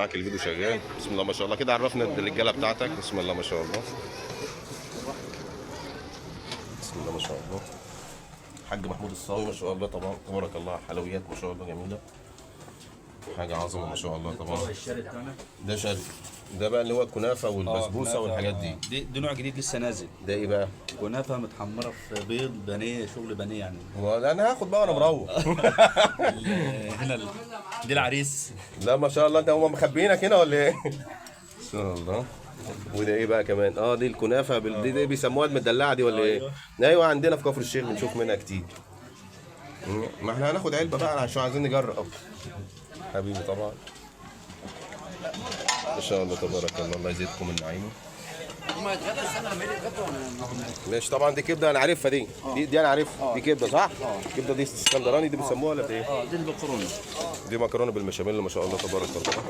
معاك الفيديو شغال. بسم الله ما شاء الله، كده عرفنا الرجالة بتاعتك. بسم الله ما شاء الله، بسم الله ما شاء الله. حاج محمود الصاوي ما شاء الله طبعا، تبارك الله، حلويات ما شاء الله جميلة، حاجة عظمه ما شاء الله طبعا. الشرق بتاعنا ده شرق، ده بقى اللي هو الكنافه والبسبوسه والحاجات دي. دي نوع جديد لسه نازل. ده ايه بقى؟ كنافه متحمره في بيض بانيه، شغل بانيه يعني. هو انا هاخد بقى وانا مروح. هنا دي العريس. لا ما شاء الله، انت هم مخبيينك هنا ولا ايه؟ ما شاء الله. وده ايه بقى كمان؟ اه دي الكنافه دي بيسموها المدلعه دي ولا ايه؟ ايوه عندنا في كفر الشيخ بنشوف منها كتير. ما احنا هناخد علبة بقى عشان عايزين نجرب. حبيبي طبعا. ما شاء الله تبارك الله، الله يزيدكم من نعيمه. ماشي طبعا، دي كبده انا عارفها دي. دي انا عارفها، دي كبده صح؟ كبده دي اسكندراني دي بيسموها ولا ايه؟ اه دي المكرونه. دي مكرونه بالبشاميل ما شاء الله تبارك الله.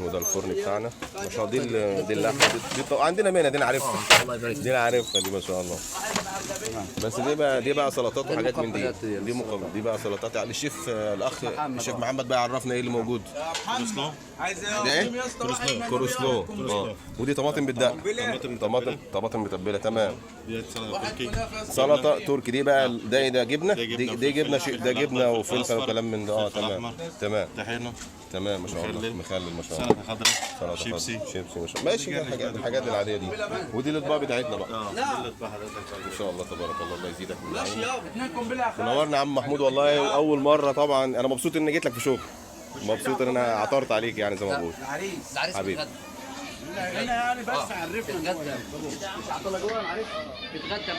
وده الفرن بتاعنا ما شاء الله. دي اللحمة دي عندنا منها دي انا عارفها. الله يبارك. دي انا عارفها دي ما شاء الله. بس دي بقى سلطات وحاجات من دي. دي مقبلات، دي بقى سلطات يعني. الشيف الاخ الشيف محمد بقى عرفنا ايه اللي موجود. كولسلو. عايز ده ايه؟ كولسلو. اه ودي طماطم بالدقه. طماطم متبله تمام. دي سلطة تركي. سلطة تركي دي بقى. ده ايه ده؟ جبنه دي جبنه، ده جبنه وفلفل أصفر، وكلام من ده. اه فلفل تمام أحمر. تمام طحينه. تمام ما شاء الله. مخلل. مخلل ما شاء الله. سلطة خضراء. سلطة شيبسي. خضراء. شيبسي ما شاء الله. ماشي، ده الحاجات العادية دي. ودي الاطباق بتاعتنا بقى. اه دي الاطباق حضرتك. ان شاء الله تبارك الله، الله يزيدك من نعيمه. اتنين قنبلة يا خالد. منورنا يا عم محمود والله، واول مرة طبعا انا مبسوط اني جيت لك في شغل، مبسوط ان انا عثرت عليك يعني زي ما بقول. العريس العريس حبيبي. بيتغدى. هنا يعني، بس عرفنا. بيتغدى. مش عطله جوه العريس بيتغدى.